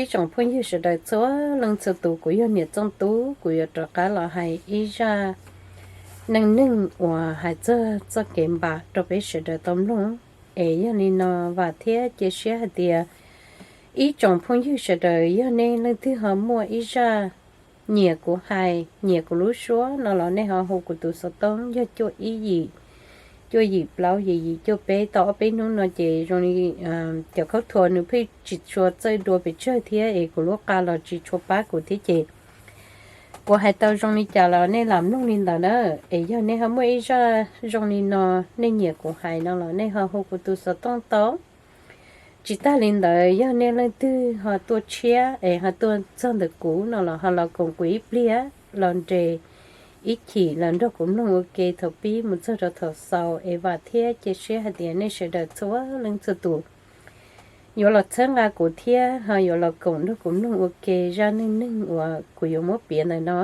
Ib tsoom phooj ywg sawv daws txhua leej txhua tus, kuv yog niam Txooj Tub, kuv yuav rov qab los hais ib zaj neej neeg uas hais txog txoj kev npam rau peb sawv daws tau mloog. Es yog li no vam thiab cia siab hais tias ib tsoom phooj ywg sawv daws yog nej leej twg ho muaj ib zaj nyiam kuv hais, nyiam kuv lub suab no los nej ho hu kuv tus xov tooj yog cuaj ib yim, cuaj yim plaub yim yim cuaj peb. Tau ob peb hnub no ces zoo li cov khaub thuas nws pheej tsis tshua txawj dua pes tsawg thiab es kuv lub qa los tsis tshua pab kuv thiab ces kuv hais tau zoo li cas los nej lam mloog li ntawd na. Es yog nej ho muaj ib zaj zoo li no, nej nyiam kuv hais no los nej ho hu kuv tus xov tooj tau. Tsis tag li ntawd yog nej leej twg ho tuaj tshiab es ho tuaj txog ntawm kuv no los ho los koom kuv ib pliag los nres ib chim los nrog kuv mloog ua ke thaum pib mus txog rau thaum xaus es vam thiab cia siab hais tias nej sawv daws txhua leej txhua tus yuav los txhawb nqa kuv thiab ho yuav los koom nrog kuv mloog ua ke zaj neej neeg uas kuv yuav muab piav ntawm no.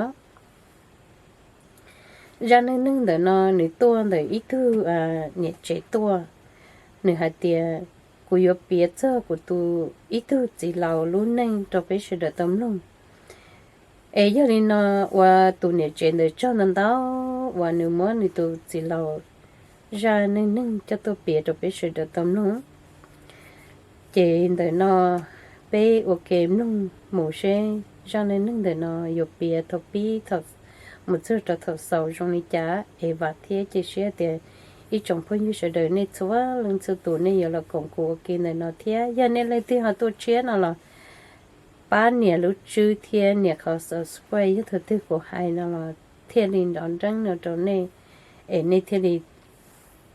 Zaj neej neeg ntawm no nws tuaj ntawm ib tug niam tsev tuaj, nws hais tias kuv yuav piav txog kuv tus ib tug txiv laus lub neej rau peb sawv daws tau mloog. Es yog li no uas tus niam tsev ntawd tsaug ntau ntau uas nws muab nws tus txiv laus zaj neej neeg coj tuaj piav rau peb sawv daws tau mloog. Ces ntawm no peb ua ke mloog mus seb zaj neej neeg ntawm no yuav piav thaum pib mus txog rau thaum xaus zoo li cas es vam thiab cia siab tias ib tsoom phooj ywg sawv daws nej txhua leej txhua tus nej yuav los koom kuv ua ke ntawm no thiab. Yog nej leej twg ho tuaj tshiab no los pab nias lub tswb thiab nias qhov subscribe yog thaum twg kuv hais no los thiaj li nrov nreeb no rau nej, es nej thiaj li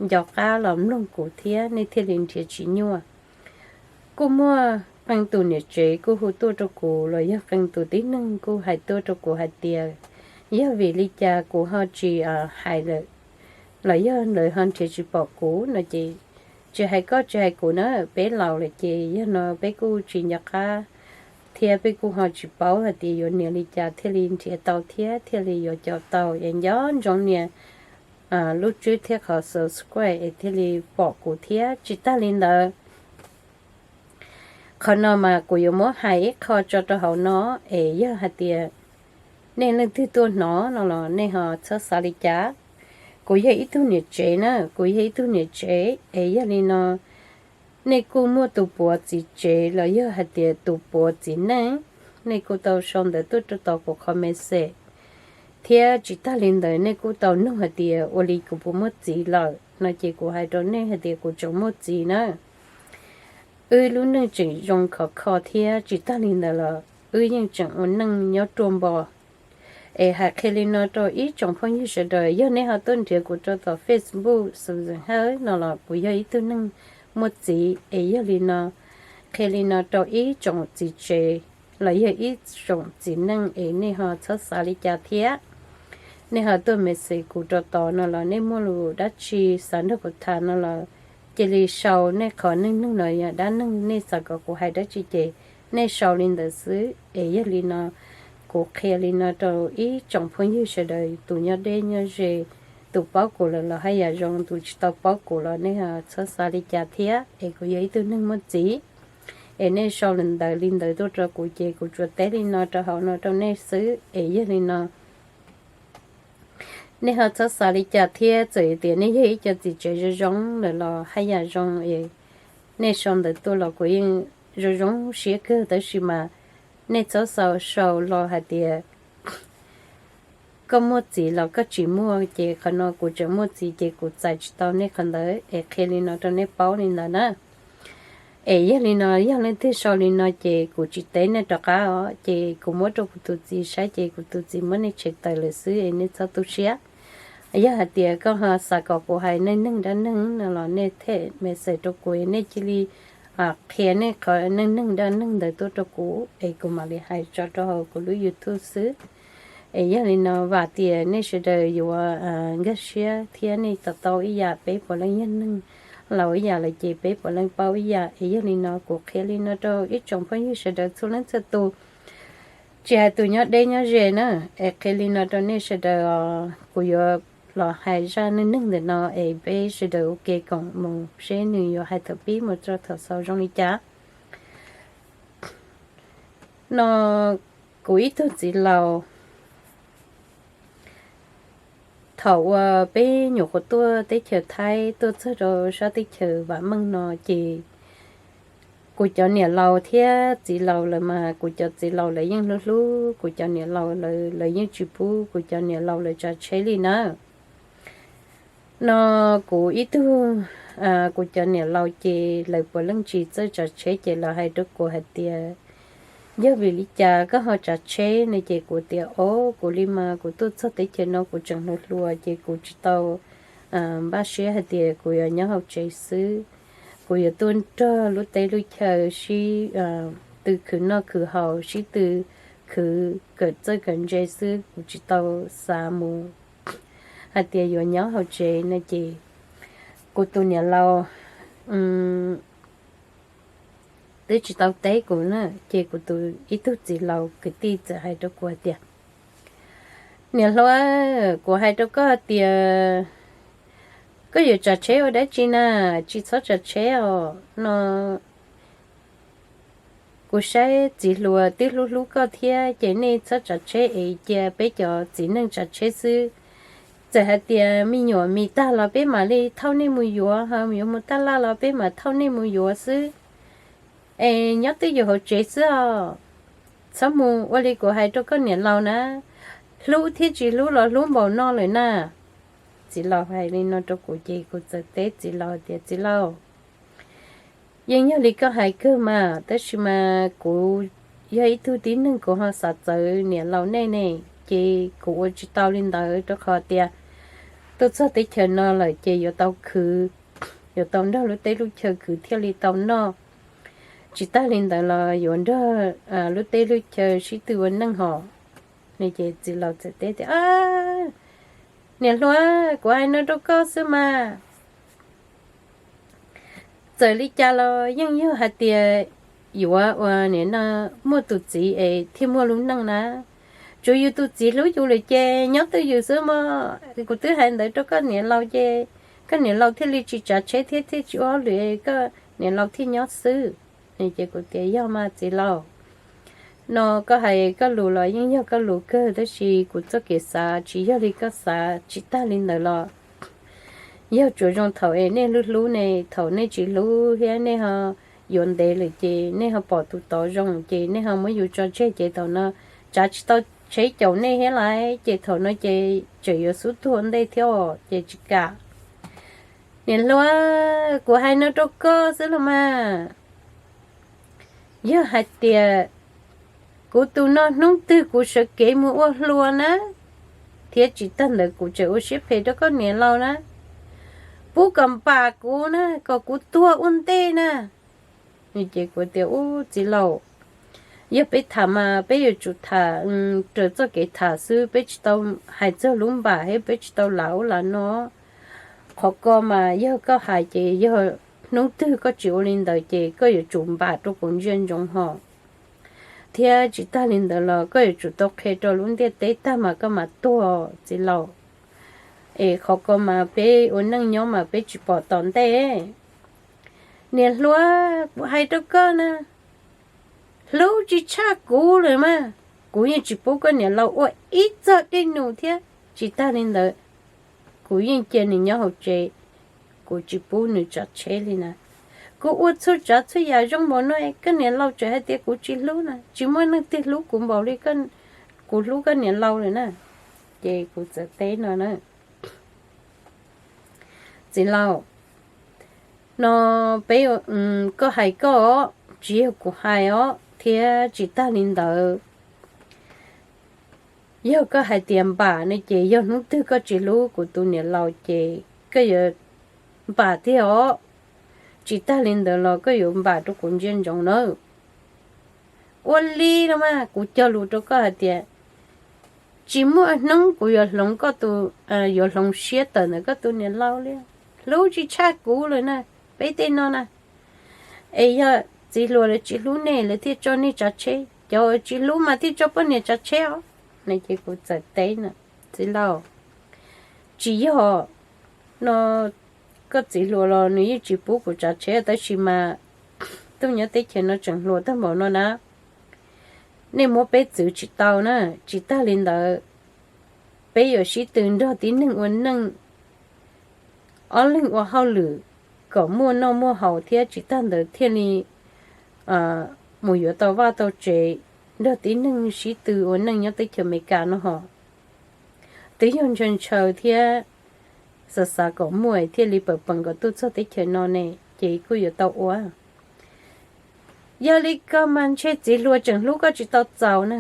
nco qab los mloog kuv thiab nej thiaj li nrhiav tsis nyuaj. Kuj muaj qee tus niam tsev kuj hu tuaj rau kuv los yog qee tus tib neeg kuj hais tuaj rau kuv hais tias yog vim li cas kuv ho tsis hais lawm los yog lawv ho nrhiav tsis pom kuv no ces tsis hais koj tsis hais kuv na, peb laus lawm ces yog no peb kuj tsis nco qab thiab peb kuj ho tsis paub hais tias yuav nias li cas thiaj li nrhiav tau thiab thiaj li yuav caum tau es nco ntsoov nias lub tswb thiab qhov subscribe es thiaj li pom kuv thiab. Tsis tag li ntawd, qhov no mas kuv yuav muab hais ib qho tso rau hauv no, es yog hais tias nej leej twg tuaj hnov no los nej ho txhob xav li cas. Kuv yog ib tug niam tsev na, kuv yog ib tug niam tsev es yog li no nej kuj muaj tus puav txiv tsev los yog hais tias tus puav txiv neej, nej kuj tau sau ntawv tuaj rau tom kuv qhov message. Thiab tsis tag li ntawd nej kuj tau nug hais tias ua li kuv puas muaj txiv lawm no ces kuv hais rau nej hais tias kuv tseem muaj txiv na. Wb lub neej tseem zoo khov kho thiab tsis tag li ntawd los wb yeej tseem ua neej nyob ruaj npo. Es hais qhia li no rau ib tsoom phooj ywg sawv daws, yog nej ho tuaj nrhiav kuv rau tom Facebook Susan Hawj no los kuv yog ib tug neeg muaj txiv. Es yog li no, qhia li no rau ib tsoom txiv tsev los yog ib tsoom txiv neej es nej ho txhob xav li cas thiab. Nej ho tuaj message kuv rau tod no los nej muaj lus dab tsi xav nrog kuv tham no los cia li sau nej qhov neej neeg no yog dab neeg nej xav kom kuv hais dab tsi ces nej sau li ntawd xwb. Es yog li no, kuv qhia li no rau ib tsoom phooj ywg sawv daws, tus nyob deb nyob ze, tus paub kuv lawm los haj yam zoo, tus tsis tau paub kuv los nej txhob xav li cas thiab. Es kuv yog ib tug neeg muaj txiv, es nej sau li ntawd li ntawd tuaj rau kuv ces kuv tsuas teb li no rau hauv no rau nej xwb. Es yog li no, nej ho txhob xav li cas thiab, txawm tias nej yog ib co txiv tsev zoo zoo lawm los haj yam zoo, nej sau ntawd tuaj los kuv yeej zoo zoo siab kawg, tab sis mas nej txhob xav sau los hais tias koj muaj txiv los koj tsis muaj, ces qhov no kuv tseem muaj txiv ces kuv txais tsis tau nej qhov ntawd. Es qhia li no rau nej paub li ntawd na. Es yog li no, yog leej twg sau li no ces kuv tsis teb nej rov qab os, ces kuv muab rau kuv tus txiv saib ces kuv tus txiv muab nej tshem tawm lawm xwb, es nej txhob tu siab. Yog hais tias koj ho xav kom kuv hais neej neeg dab neeg no los nej them message rau kuv, nej cia li qhia nej qhov neej neeg dab neeg ntawd tuaj rau kuv es kuv mam li hais tso rau hauv kuv lub YouTube xwb. Es yog li no vam tias nej sawv daws yuav nkag siab thiab nej to taub ib yam, peb puav leej yog neeg laus ib yam lawm ces peb puav leej paub ib yam. Es yog li no kuv qhia li no rau ib tsoom phooj ywg sawv daws txhua leej txhua tus, tsis hais tus nyob deb nyob ze na. Es qhia li no rau nej sawv daws os, kuv yuav los hais zaj neej neeg ntawm no es peb sawv daws ua ke koom mus seb nws yuav hais thaum pib mus rau thaum xaus zoo li cas. No kuv ib tug txiv laus, thaum uas peb nyuam qhuav tuaj teb chaws Thaib tuaj txog rau sab teb chaws Vam Meej no ces kuv cov niam laus thiab txiv laus lawv mas kuv cov txiv laus lawv yeej hlub hlub kuv cov niam laus lawv, lawv yeej tsis pub kuv cov niam laus lawv tsav tsheb li na. No kuv ib tug, kuv cov niam laus ces lawv puav leej tsis txawj tsav tsheb ces lawv hais rau kuv hais tias, yog vim li cas koj ho tsav tsheb ne? Ces kuv tias, o, kuv li mas kuv tuaj txog teb chaws no kuv tseem hluas hluas ces kuv tsis tau npaj siab hais tias kuv yuav nyob hauv tsev xwb. Kuv yuav tuaj nrog lub teb lub chaw sib tw khwv noj khwv haus, sib tw khwv kawm txawj kawm ntse xwb, kuv tsis tau xav mus hais tias yuav nyob hauv tsev no ces kuv tus niam laus twb tsis tau teb kuv na, ces kuv tus ib tug txiv laus kwv tij txawm hais rau kuv hais tias, niam hluas, kuv hais rau koj hais tias koj yuav tsav tsheb ua dab tsi na? Tsis txhob tsav tsheb os no. Kuv saib txiv hluas twb hlub hlub koj thiab ces nej txhob tsav tsheb es cia peb cov txiv neej tsav tsheb xwb. Txawm hais tias me nyuam mis tag los peb mam li thauj nej mus yuav, ho yuav mus taj laj los peb mam thauj nej mus yuav xwb. Es nyob twj ywm hauv tsev xwb os. Txhob mus ua li kuv hais rau koj niam laus na. Hlub thiab tsis hlub los hlub npaum no lawm na. Txiv laus hais li no rau kuv ces kuv txawm teb txiv laus tias, txiv laus, yeej yog li koj hais kawg mas, tab sis mas kuv yog ib tug tib neeg kuv ho xav txawv niam laus nej ne, ces kuv ua tsis tau li ntawd rau qhov tias tuaj txog teb chaws no lawm ces yuav tau khwv, yuav tau nrog lub teb lub chaw khwv thiaj li tau noj. Tsis tag li ntawd los yuav nrog lub teb lub chaw sib tw ua neej hos. Ces txiv laus txawm teb tias, niam hluas, kuv hais no rau koj xwb mas. Txawm li cas los yeej yog hais tias yuav ua nim no muaj tus txiv es thiaj muaj lub neej na. Tsuav yus tus txiv hlub yus lawm ces nyob twj ywm xwb mog. Kuv twb hais ntawd rau koj niam laus ces koj niam laus thiaj li tsis tsav tsheb thiab thiaj tsis ua hauj lwm, koj niam laus thiaj nyob xwb. Ces kuv tias, yog mas txiv laus, no koj hais koj lus los yeej yog koj lus kawg, tab sis kuv txoj kev xav tsis yog li koj xav. Tsis tag li ntawd los yog tsuas zoo thaum es nej hlub hlub ne, thaum nej tsis hlub thiab nej ho yuav ntev lawm ces nej ho pom tus tod zoo ces nej ho muab yus tso tseg ces thaum no tsav tsis tau tsheb caum nej thiab lawm ces thaum no ces tseem yuav xub tuag ntej thiab os ces tsis kam. Niam hluas, kuv hais no rau koj xwb los mas. Yog hais tias kuv tus no hnub twg kuv sawv kev mus ua hluas na, thiab tsis tag ntawd kuv tseem ua siab phem rau koj niam laus na, pub kom npam kuv na, kom kuv tuag ua ntej na. Ces kuv tias, ub txiv laus, yog peb tham mas peb yuav tsum tham raws txoj kev tham xwb, peb tsis tau hais txog lub npam thiab peb tsis tau lav ub lav no. Qhov ko mas yog koj hais ces yog hnub twg koj tsis ua li ntawd ces koj yuav tsum npam rau kuv ntsia ntsoov hos, thiab tsis tag li ntawd los koj yuav tsum tau qhia rau lub ntiaj teb tag mas koj mam tuag txiv laus. Es qhov ko mas peb ua neej nyob mas peb tsis pom tom ntej. Niam hluas, kuv hais rau koj na, hlub tsis tshaj kuv lawm mas, kuv yeej tsis pub koj niam laus ua ib txoj dej num thiab. Tsis tag li ntawd, kuv yeej cia nws nyob hauv tsev, kuv tsis pub nws tsav tsheb li na. Kuv ua txhua tsav txhua yam zoo npaum no, koj niam laus tseem hais tias kuv tsis hlub na, tsis muaj neeg twg hlub kuv npaum li kuv hlub koj niam laus lawm na. Ces kuv txawm teb no na, txiv laus, no peb, koj hais koj os, tsis yog kuv hais os, thiab tsis tag li ntawd, yog koj hais tias npam ne ces yog hnub twg koj tsis hlub kuv tus niam laus ces koj yuav npam tiag os. Tsis tag li ntawd los koj yuav npam rau kuv ntsia ntsoov nawb. Ua li no mas kuv cog lus rau koj hais tias tsis muaj hnub kuv yuav hloov koj tus, yuav hloov siab tawm ntawm koj tus niam laus li. Hlub tsis tshaj kuv lawm na, peb tej no na. Es yog txiv hluas lawv tsis hlub nej lawv thiaj tso nej tsav tsheb, cov uas tsis hlub mas thiaj tso poj niam tsav tsheb os. No ces kuv txawm teb na, txiv laus, tsis yog, no koj txiv hluas los nws yeej tsis pub kuv tsav tsheb tab sis mas tuaj nyob teb chaws no tseem hluas tag npaum no na. nej muab peb txwv tsis tau na. Tsis tag li ntawd, peb yuav sib tw nrog tib neeg ua neej, ob leeg ua hauj lwm kom muaj noj muaj haus thiab tsis tag ntawd thiaj li mus yuav tau vaj tau tsev, nrog tib neeg sib tw ua neej nyob teb chaws Amelikas no hos. Twb yog ntshaw ntshaw thiab xav xav kom muaj thiaj li pawm pees kom tuaj txog teb chaws no ne, ces kuj yuav tau ua. Yog li koj mas ntshe txiv hluas tseem hlub koj tsis tau txaus na.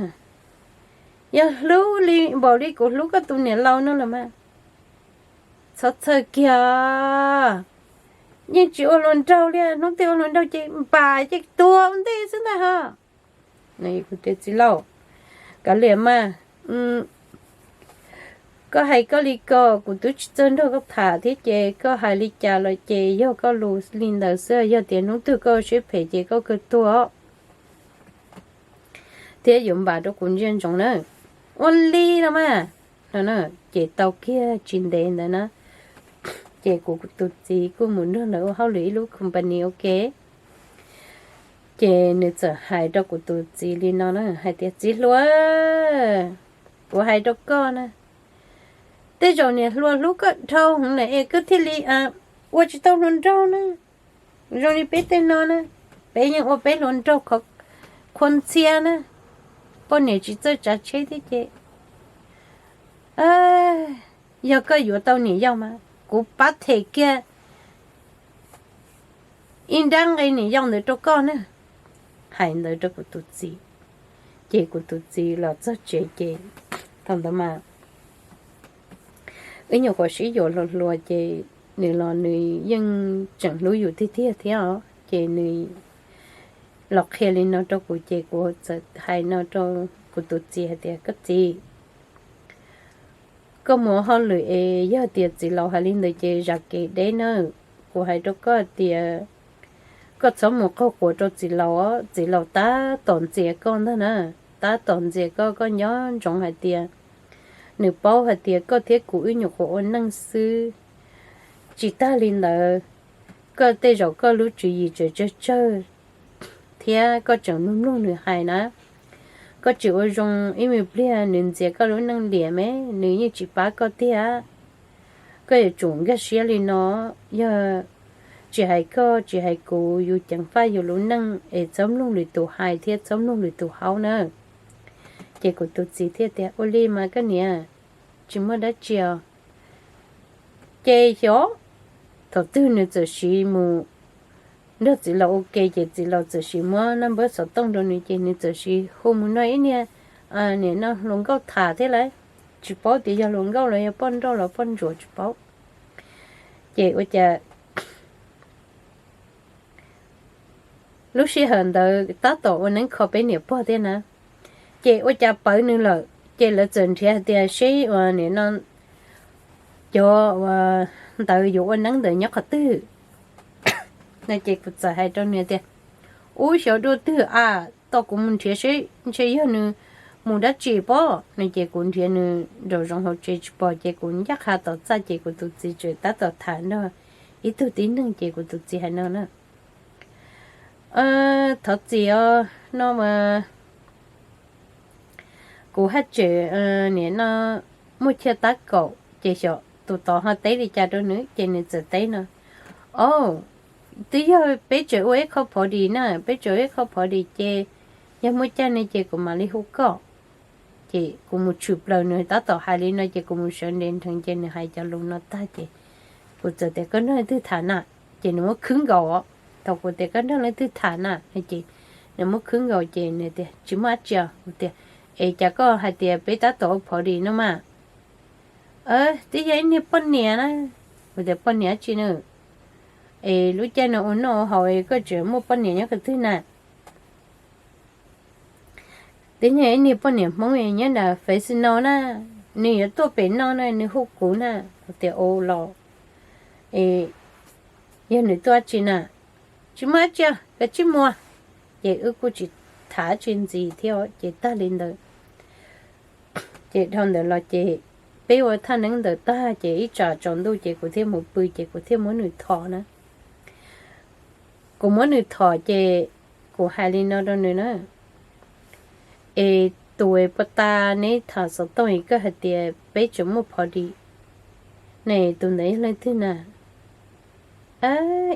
Yog hlub li npaum li kuv hlub koj tus niam laus no los mas, txhob txhawj kiag, yeej tsis ua hluas nraug li, hnub twg ua hluas nraug ces npam ces tuag ua ntej xwb ntag ho. Kuv tias txiv laus, kav liam mas, koj hais koj li ko kuv twb tsis txawj nrog koj tham thiab ces koj hais li cas los ces yog koj lus li ntawd xwb, yog tias hnub twg koj siab phem ces koj kawg tuag thiab yuav npam rau kuv ntsia ntsoov na. Ua li no mas, no ces tau kiag tsis ntev ntawd na, ces kuv tus txiv kuj mus nrog lawv ua hauj lwm ib lub company ua ke. Ces nws txawm hais rau kuv tus txiv li no na hais tias, txiv hluas, kuv hais rau koj na, tej zaum niam hluas hlub koj dhau heev lawm es koj thiaj li ua tsis tau hluas nraug na. Zoo li peb tej no na, peb yeej ua peb hluas nraug qhuav ntxhias na, poj niam tsis txawj tsav tsheb thiab ces, yog koj yuav tau niam yau mas kuv pab them kiag ib nrab nqe niam yau ntawd rau koj na. Hais ntawd rau kuv tus txiv, ces kuv tus txiv los txog tsev ces thaum ntawd mas wb nyuam qhuav sib yuav hluas hluas ces nws los nws yeej tseem hlub yus tiag tiag thiab os. Ces nws los qhia li no rau kuv ces kuv txawm hais no rau kuv tus txiv hais tias, koj txiv, koj mus ua hauj lwm es yog tias txiv laus hais li ntawd ces zam kev deb nawb. Kuv hais rau koj tias koj txhob mus qaug quas rau txiv laus, txiv laus tab tom ntxias koj ntag na, tab tom ntxias koj. Koj nco ntsoov hais tias nws paub hais tias koj thiab kuv wb nyuam qhuav ua neej xwb. Tsis tag li ntawd, koj tej zaum koj lub tswv yim tseem tsawg tsawg thiab koj tseem mloog mloog nws hais na. Koj tsis ua zoo ib me pliag nws ntxias koj lub neej liam me, nws yeej tsis pab koj tiag. Koj yuav tsum nkag siab li no, yog tsis hais koj tsis hais kuv, yus ceev faj yus lub neej es txhob mloog lwm tus hais thiab txhob mloog lwm tus haub na. Ces kuv tus txiv thiaj tias, ua li mas koj niam, tsis muaj dab tsi os. Ces xyov thaum twg nws txawm siv mus nrog txiv laus ua ke ces txiv laus txawm siv muab naj npawb xov tooj rau nws ces nws txawm siv hu mus nrog ib niag niam no hluas nkauj tham thiab lauj. Tsis paub tias yog hluas nkauj los yog poj nrauj los poj ntsuam tsis paub. Ces ua cas lub sij hawm ntawd tab tom ua neeb kho peb niam pog thiab na, ces ua cas pawv nws lawm ces lawv txawm nrhiav hais tias seb ua niam no cov ua ntawd yuav ua neeb ntawd nyob qhov twg no. Ces kuv txawm hais rau nws tias, ub, xyov dua twg a, tos kuv mus nrhiav seb ntshe yog nws mus dab tsi pob no. Ces kuv nrhiav nws nraum zoov hauv tsev tsis pom ces kuv ncaj qha tom txaj ces kuv tus txiv tseem tab tom tham nrog ib tug tib neeg ces kuv tus txiv hais no na, thov txim os no mas kuv haj tseem niam no muaj chaw tab kaum ces xyov tus tod ho teb li cas rau nws ces nws txawm teb no, o, twb yog peb tseem ua ib qho party na, peb tseem ua ib qho party ces yog muaj caij ne ces kuv mam li hu koj. Ces kuv mus tshwm plaws nws tab tom hais li no ces kuv mus sawv nres nrheev ces nws hais cov lus no tag ces kuv txawm tias koj nrog leej twg tham na, ces nws muab khwb nkaus. Thaum kuv tias koj nrog leej twg tham na no ces nws muab khwb nkaus ces nws tias tsis muaj dab tsi os. Kuv tias es cas koj hais tias peb tab tom ua party no mas, twb yog ib niag poj niam na. Kuv tias poj niam dab tsi na, es lub caij no ua noj ua haus koj tseem muaj poj niam nyob qhov twg na? Twb yog ib niag poj niam Hmoob nyob nram Fresno na, nws yuav tuaj pem no na nws hu kuv na. Kuv tias u los, es yog nws tuaj dab tsi na? Tsis muaj dab tsi, koj tsis muaj. Ces wb kuj tsis tham dab tsi ntxiv thiab ces tag li ntawd. Ces dhau ntawd los ces peb ua thaj neeb ntawd tag ces ib tsam tsaus ntuj ces kuv thiaj mus pw ces kuv thiaj muab nws thom na. Kuv muab nws thom ces kuv hais li no rau nws na, Es tus es puag ta neb tham xov tooj es koj hais tias peb tseem muaj phov dim ne, tus ntawd yog leej twg na?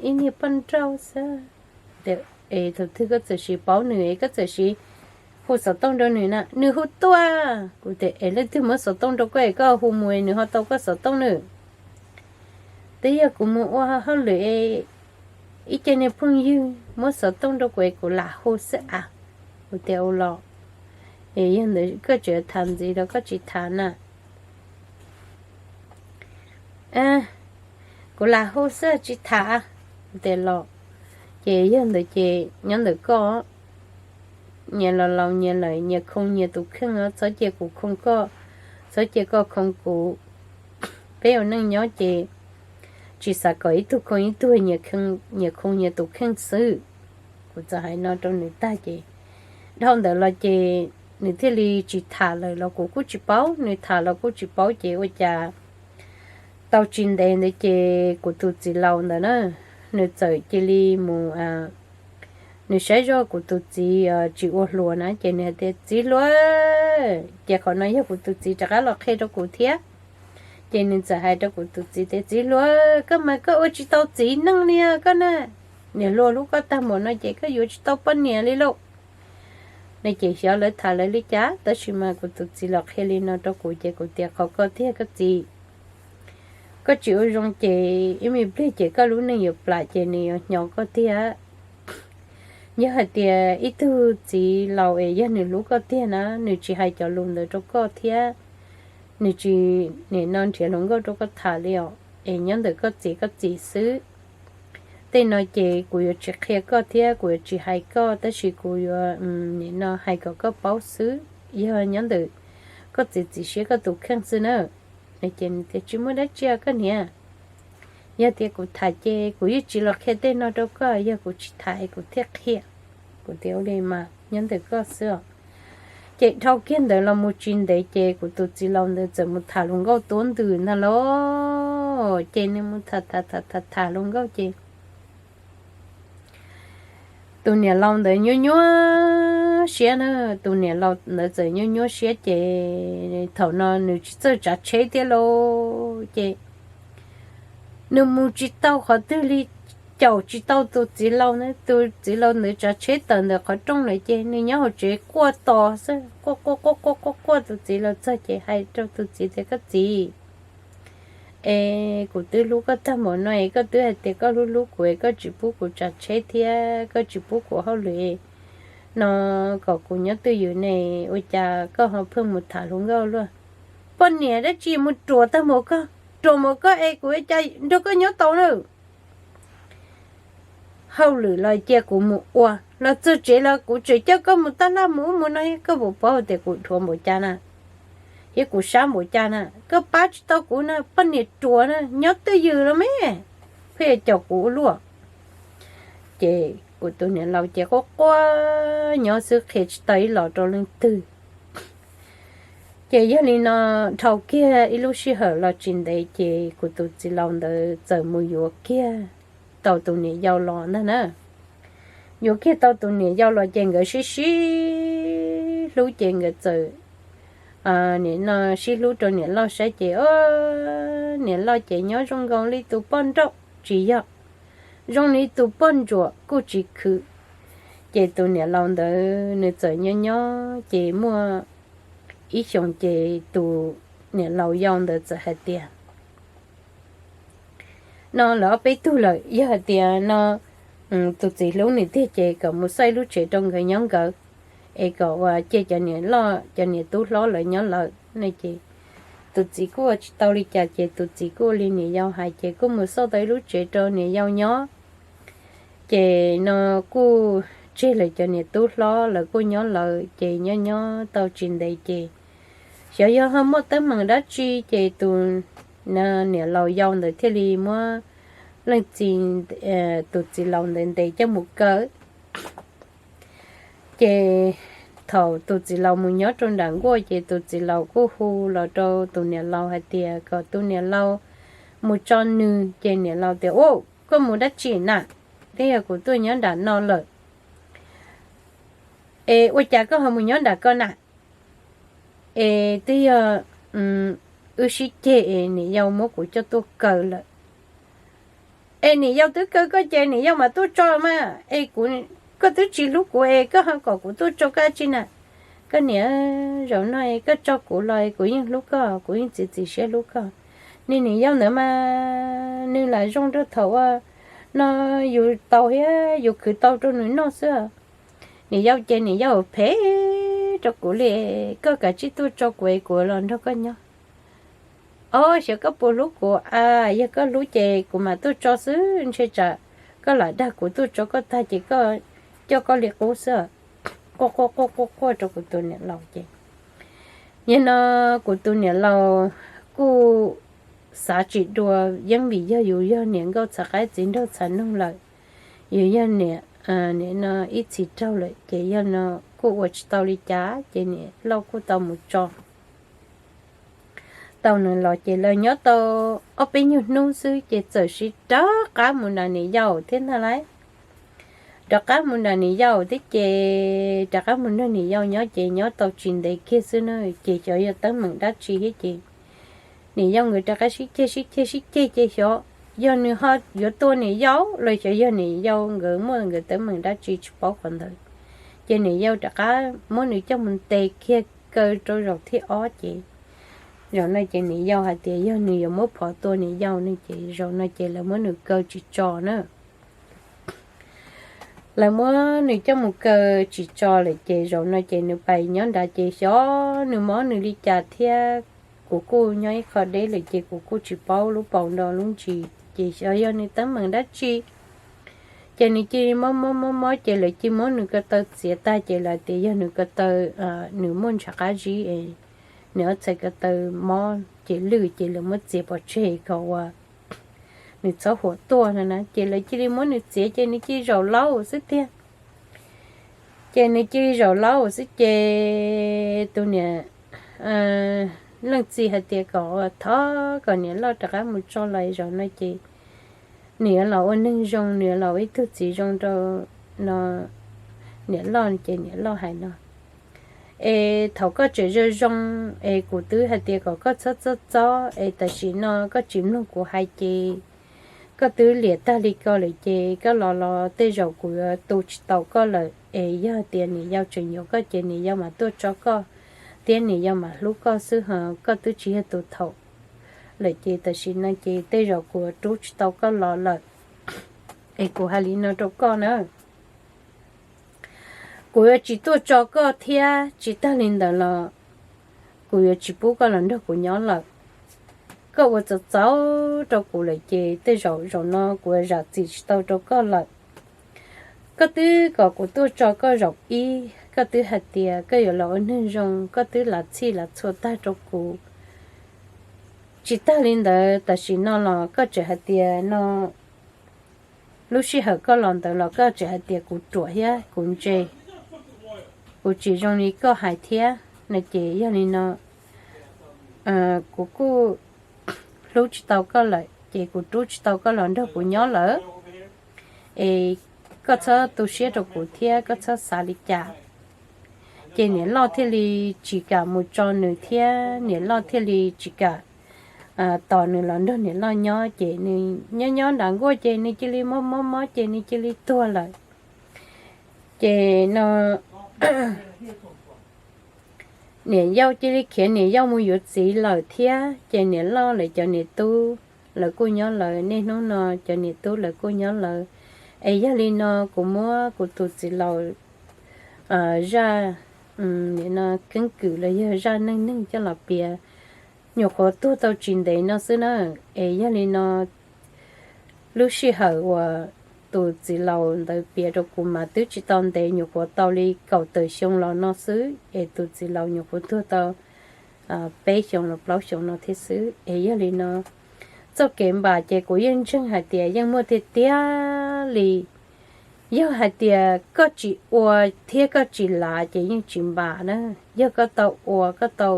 Ib niag poj nrauj xwb. Es thaum twg koj txawm sis paub nws es koj txawm sis hu xov tooj rau nws na? Nws hu tuaj. Kuv tias es leej twg muab xov tooj rau koj es koj hu mus es nws ho tau koj xov tooj nws? Twb yog kuv mus ua hauj lwm es ib ce niag phooj ywg muab xov tooj rau kuv es kuv lam hu xwb as. Kuv tias ua los, es yog ntawd koj tseem tham ntxiv los koj tsis tham na? Kuv lam hu xwb tsis tham. Kuv tias los, ces yog ntawd ces nyob ntawm koj, nyias los laus nyias lawm nyias khoo nyias tus kheej os, txhob cia kuv khoo koj, txhob cia koj khoo kuv. Peb ua neej nyob ces tsis xav kom ib tug khoo ib tug, nyias khoo nyias tus kheej xwb. Kuv txawm hais no rau nws tag ces dhau ntawd los ces nws thiaj li tsis tham lawm los kuv kuj tsis paub, nws tham los kuj tsis paub ces ua cas tau tsis ntev ntawd ces kuv tus txiv laus ntawd na, nws txawm cia li mus, nws saib zoj kuv tus txiv tsis ua hluas na ces nws hais tias txiv hluas, ces qhov no yog kuv tus txiv rov qab los qhia rau kuv thiab. Ces nws txawm hais rau kuv tus txiv tias txiv hluas, koj mas koj ua tsis tau txiv neej li koj na, niam hluas hlub koj tag npaum no ces koj yuav tsis tau poj niam li lauj. No ces xyov lawv tham lawv li cas tab sis mas kuv tus txiv los qhia li no rau kuv ces kuv tias qhov koj tiag koj txiv, koj tsis ua zoo ces ib me pliag ces koj lub neej yuav plam ces nws yuav hnyo koj tiag. Yog hais tias ib tug txiv laus es yog nws hlub koj tiag na nws tsis hais cov lus ntawd rau koj thiab nws tsis nim no nrhiav hluas nkauj rau koj tham li os, es nyob ntawm koj txiv koj txiv xwb. Tej no ces kuv yuav tsis qhia koj thiab kuv yuav tsis hais koj tab sis kuv yuav nim no hais kom koj paub xwb, yog nyob ntawm koj txiv txiv siab koj tus kheej xwb na. Ces nws tias tsis muaj dab tsi koj niam, yog tias kuv tham ces kuv yeej tsis los qhia tej no rau koj, yog kuv tsis tham es kuv thiaj qhia. Kuv tias ua li mas nyob ntawm koj xwb os. Ces dhau kiag ntawd los mus tsis ntev ces kuv tus txiv laus ntawd txawm mus tham hluas nkauj tuab ntws ntag lauj. Ces nws mus tham tham tham tham tham hluas nkauj ces tus niam laus ntawd nyuaj nyuaj siab na, tus niam laus ntawd txawm nyuaj nyuaj siab ces thaum no nws tsis txawj tsav tsheb thiab lauj, ces nws mus tsis tau qhov twg li, caum tsis tau tus txiv laus na, tus txiv laus ntawd tsav tsheb tawm ntawm qhov rooj lawm ces nws nyob hauv tsev quaj tos xwb, quaj quaj quaj quaj quaj quaj tus txiv laus txog ces hais rau tus txiv tias koj txiv, es kuv twb hlub koj tag npaum no es koj twb hais tias koj hlub hlub kuv es koj tsis pub kuv tsav tsheb thiab koj tsis pub kuv hauj lwm no, kom kuv nyob twj ywm ne, ua cas koj ho pheej mus tham hluas nkauj luaj? Poj niam dab tsi mus ruam tag npaum koj, ruam npaum koj es kuv ua cas nrog koj nyob tau na? Hauj lwm los cia kuv mus ua, los txog tsev los kuv tseem coj koj mus taj laj mus ub mus no, koj puas paub tias kuv dhuav npaum cas na, thiab kuv sab npaum cas na, koj pab tsis tau kuv na, poj niam ruam na, nyob twj ywm los me, pheej yuav caum kuv ua luaj. Ces kuv tus niam laus ces quaj quaj nyob xwb qhia tsis tau ib los rau leej twg. Ces yog li no dhau kiag ib lub sij hawm los tsis ntev ces kuv tus txiv laus ntawd txawm mus yuav kiag tau tus niam yau los ntag na. Yuav kiag tau tus niam yau los ces nkawd sib sib hlub ces nkawd txawm nim no sib hlub rau niam loj saib ces niam loj ces nyob zoo nkaus li tus poj nrauj tsis yog, zoo li tus poj ntsuam kuj tsis khwv. Ces tus niam laus ntawd nws txawm nyob nyob ces muaj ib xyoos ces tus niam laus yau ntawd txawm hais tias no lawv ob peb tug lawm, yog hais tias no tus txiv hlub nws tiag ces kom mus xauj ib lub tsev rau nkawd nyob nkawd, es kom ua cia cov niam loj cov niam tub hlob lawv nyob lawv ne. Ces tus txiv kuj ua tsis tau li cas ces tus txiv kuj ua li niam yau hais ces kuj mus xauj tau ib lub tsev rau niam yau nyob. Ces no kuj tseg lawv cov niam tub hlob lawv kuj nyob lawv ces nyob nyob tau tsis ntev ces xyov yog ho muaj teeb meem dab tsi ces tus niam laus yau ntawd thiaj li muab leej txiv, tus txiv laus ntawd ntes coj mus kaw. Ces thaum tus txiv laus mus nyob rau nram nkuaj ces tus txiv laus kuj hu los rau tus niam laus hais tias kom tus niam laus mus tso nws. Ces niam laus tias, Ua, koj mus dab tsi na? Twb yog kuv tuaj nyob nram no lawm. Es ua cas koj ho mus nyob nram ko na? Es twb yog wb sib ceg es niam yau muab kuv coj tuaj kaw lawm. Es niam yau twb kaw koj ces niam yau mam tuaj tso mas, es kuv, koj twb tsis hlub kuv es koj ho kom kuv tuaj tso koj dab tsi na? Koj niam, zaum no es koj tso kuv los kuv yeej hlub koj, kuv yeej txiav txim siab hlub koj. Niag niam yau ntawd mas nws lam zoo rau thaum uas no yus tau thiab yus khwv tau rau nws noj xwb. Niam yau ces niam yau phem rau kuv li, koj kav tsij tuaj tso kuv es kuv los nrog koj nyob. Ob, xyov koj puas hlub kuv a, yog koj hlub ces kuv mam tuaj tso xwb, ntshe tsam koj lam dag kuv tuaj tso koj tag ces koj coj koj li qub xwb. Quaj quaj quaj quaj quaj rau kuv tus niam laus ces, yog no kuv tus niam laus kuj xav tsis dua, yeej vim yog yus yog niam nkauj txhav qaib txiv nraug txhav noog lawm, yus yog niam, niam no ib txhis raug lawm ces yog no kuj ua tsis tau li cas ces niam laus kuj tau mus tso tau nws los ces lawv nyob tau ob peb nyuag hnub xwb ces txawm sis rov qab mus nram niam yau thiab ntag lauj. Rov qab mus nram niam yau thiab ces rov qab mus nrog niam yau nyob ces nyob tau tsis ntev kiag xwb na ces xyov yog teeb meem dab tsi thiab ces niam yau nkawd rov qab sib ceg sib ceg sib ceg ces xyov yog nws ho yuav tua niam yau los xyov yog niam yau nkawd muaj nkawd teeb meem dab tsi tsis paub qhov ntawd. Ces niam yau rov qab muab nws coj mus ntes kiag kaw rau zaum thib ob ces zaum no ces niam yau hais tias yog nws yuav muab phom tua niam yau ne ces zaum no ces lawv muab nws kaw tsis tso na. Lawv muab nws coj mus kaw tsis tso lawm ces zaum no ces nws pais nyob nrad ces xyov nws mob nws li cas thiab. Kuv kuj nyob ib qho deb lawm ces kuv kuj tsis paub lub paus nto lub ntsis ces xyov yog nws teeb meem dab tsi. Ces nws cia li mob mob mob mob ces lawv cia li muab nws ko taw txiav tag ces lawv tias yog nws ko taw, nws muaj ntshav qab zib es nws ob txhais ko taw mob ces lwj ces lawv muab txiav pov tseg kom uas nws txhob huam tuaj no na ces lawv cia li muab nws txiav ces nws cia li zaum laub xwb tiag. Ces nws cia li zaum laub xwb ces tus niam leej txiv hais tias kom thov kom niam loj rov qab mus tso los zaum no ces nws yuav los ua neeg zoo, nws yuav los ua ib tug txiv zoo rau no niam loj ces niam loj hais no, es thaum koj tseem zoo zoo es kuv twb hais tias kom koj txhob txob txob es tam sim no koj tsis mloog kuv hais ces koj twb liam tag li ko lawm ces koj los los tej zaum kuv yuav tu tsis tau koj lawm es yog tias niam yau tseem yuav koj ces niam yau mam tuaj tso koj thiab niam yau mam hlub koj xwb ho koj twb tsis yog tus thaum lawm ces tam sim no ces tej zaum kuv yuav rub tsis tau koj los lawm. Es kuv hais li no rau koj na, kuv yuav tsis tuaj tso koj thiab tsis tag li ntawd los kuv yuav tsis pub koj los nrog kuv nyob lawm. Koj ua txaus txaus rau kuv lawm ces tej zaum zaum no kuv yuav zam txim tsis tau rau koj lawm. Koj twb kom kuv tuaj tso koj zaum ib, koj twb hais tias koj yuav los ua neeg zoo, koj twb lav txhij lav txhua tag rau kuv. Tsis tag li ntawd tam sim no los koj tseem hais tias no, lub sij hawm koj los ntawd los koj tseem hais tias kuv ruam thiab kuv ntse, kuv tsis zoo li koj hais thiab no ces yog li no kuv kuj hlub tsis tau koj lawm ces kuv rub tsis tau koj los nrog kuv nyob lawm. Es koj txhob tu siab rau kuv thiab koj txhob xav li cas. Ces niam loj thiaj li tsis kam mus tso nws thiab niam loj thiaj li tsis kam tos nws los nrog niam loj nyob ces nws nyob nyob nram nkuaj ces nws cia li mob mob mob ces nws cia li tuag lawm. Ces no niam yau cia li khiav niam yau mus yuav txiv lawm thiab ces niam loj lawv cov niam tub lawv kuj nyob lawv, niaj hnub no cov niam tub lawv kuj nyob lawv. Es yog li no kuv muab kuv tus txiv laus zaj keeb kwm los yog zaj neej neeg coj los piav nyuam qhuav tuag tau tsis ntev no xwb na. Es yog li no lub sij hawm uas tus txiv laus ntawd piav rau kuv mas twb tsis tau ntev, nyuam qhuav tau li kaum tawm xyoo los no xwb es tus txiv laus nyuam qhuav tuag tau peb xyoo los plaub xyoo no thiab xwb. Es yog li no txoj kev npam ces kuv yeej ntseeg hais tias yeej muaj tiag tiag li. Yog hais tias koj tsis ua thiab koj tsis lav ces yeej tsis npam na. Yog koj tau ua koj tau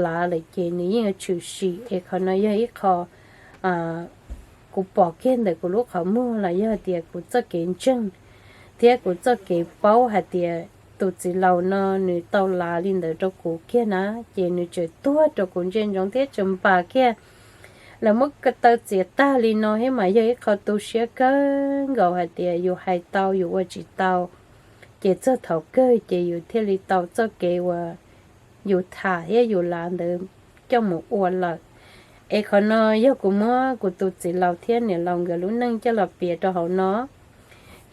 lav lawm ces nws yeej yuav tshwm sim. Es qhov no yog ib qho kuv pom kiag ntawm kuv lub qhov muag los yog tias kuv txoj kev ntseeg thiab kuv txoj kev paub hais tias tus txiv laus no nws tau lav li ntawd rau kuv kiag na, ces nws tseem tuag rau kuv ntsia ntsoov thiab tseem npam kiag. Lawv muab taw txiav tag li no thiab mas yog ib qho tu siab kawg nkaus hais tias yus hais tau yus ua tsis tau, ces txog thaum kawg ces yus thiaj li tau txoj kev uas yus tham thiab yus lav ntawd coj mus ua lawm. Es qhov no yog kuv muab kuv tus txiv laus thiab niam laus nkawd lub neej coj los piav rau hauv no.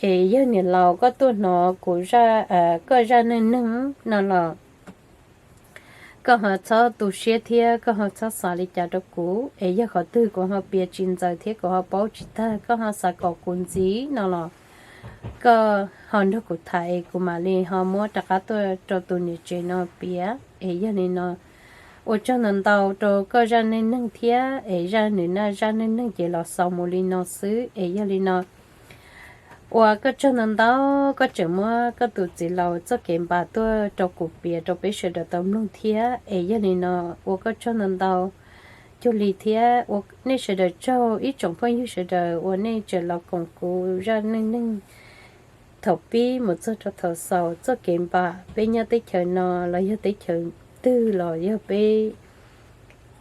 Es yog niam laus koj tuaj hnov kuv, koj zaj neej neeg no los koj ho txhob tu siab thiab koj ho txhob xav li cas rau kuv. Es yog qhov twg kuv ho piav tsis ntxaws thiab kuv ho paub tsis tag, koj ho xav kom kuv ntxiv no los koj ho nrog kuv tham es kuv mam li ho muab rov qab tuaj rau tus niam tsev no piav. Es yog li no, ua tsaug ntau ntau rau koj zaj neej neeg thiab es zaj nws na zaj neej neeg ces los xaus mus li no xwb. Es yog li no, ua koj tsaug ntau ntau, koj tseem muab koj tus txiv laus txoj kev npam tuaj rau kuv piav rau peb sawv daws tau mloog thiab. Es yog li no, ua koj tsaug ntau ntau cuag li thiab ua nej sawv daws tsaug ib tsoom phooj ywg sawv daws uas nej tseem los koom kuv zaj neej neeg thaum pib mus txog rau thaum xaus. Txoj kev npam peb nyob teb chaws no los yog teb chaws twg los yog peb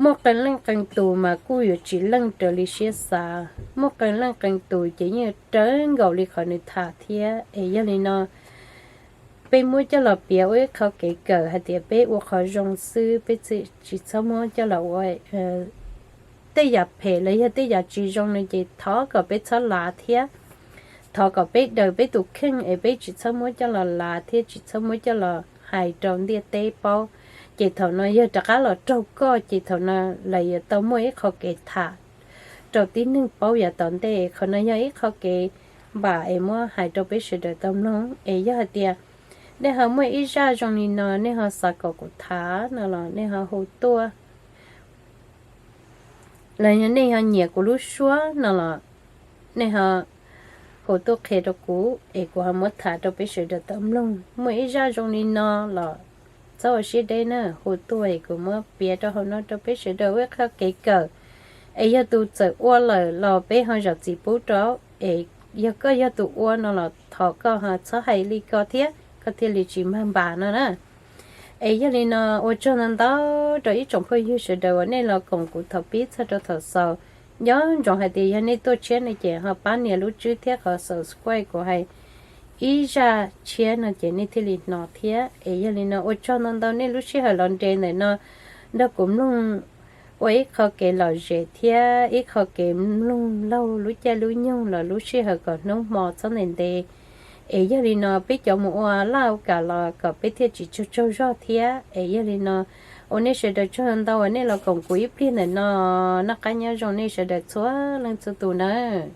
muaj qee leej qee tus mas kuj yuav tsis leej raws li siab xav, muaj qee leej qee tus ces yeej rawv nkaus li qhov nws tham thiab. Es yog li no, peb muab coj los piav ua ib qho kev kawm hais tias peb ua qhov zoo xwb, peb tsis txhob muab coj los ua tej yam phem los yog tej yam tsis zoo no ces thov kom peb txhob lav thiab. Thov kom peb daws peb tus kheej es peb tsis txhob muab coj los lav thiab tsis txhob muab coj los hais rau ntiaj teb paub. Ces thaum no yog rov qab los raug koj ces thaum no lawv yuav tau muaj ib qho kev tham rau tib neeg paub yav tom ntej. Qhov no yog ib qho kev npam es muab hais rau peb sawv daws tau mloog. Es yog hais tias nej ho muaj ib zaj zoo li no nej ho xav kom kuv tham no los nej ho hu tuaj, los yog nej ho nyiam kuv lub suab no los nej ho hu tuaj qhia rau kuv es kuv ho muab tham rau peb sawv daws tau mloog. Muaj ib zaj zoo li no los txhob ua siab deb na, hu tuaj es kuv muab piav rau hauv no rau peb sawv daws ua ib qho kev kawm. Es yog tus txawm ua lawm los peb ho zam txim pub rau. Es yog koj yog tus ua no los thov koj ho txhob hais li ko thiab koj thiaj li tsis mag npas no na. Es yog li no, ua tsaug ntau ntau rau ib tsoom phooj ywg sawv daws uas nej los koom kuv thaum pib txog rau thaum xaus. Nco ntsoov hais tias yog nej tuaj tshiab no ces ho pab nias lub tswb thiab qhov subscribe kuv hais ib zaj tshiab no ces nej thiaj li hnov thiab. Es yog li no, ua tsaug ntau ntau nej lub sij hawm los nres ntawm no nrog kuv mloog ua ib qho kev lom zem thiab ib qho kev mloog laug lub caij lub nyoog los lub sij hawm kom hnub hmo txhob ntev ntev. Es yog li no, peb cov mus ua laj ua kam los kom peb thiaj tsis tsaug tsaug zog thiab. Es yog li no, ua nej sawv daws tsaug ntau uas nej los koom kuv ib pliag ntawm no. Noj qab nyob zoo nej sawv daws txhua leej txhua tus nawb.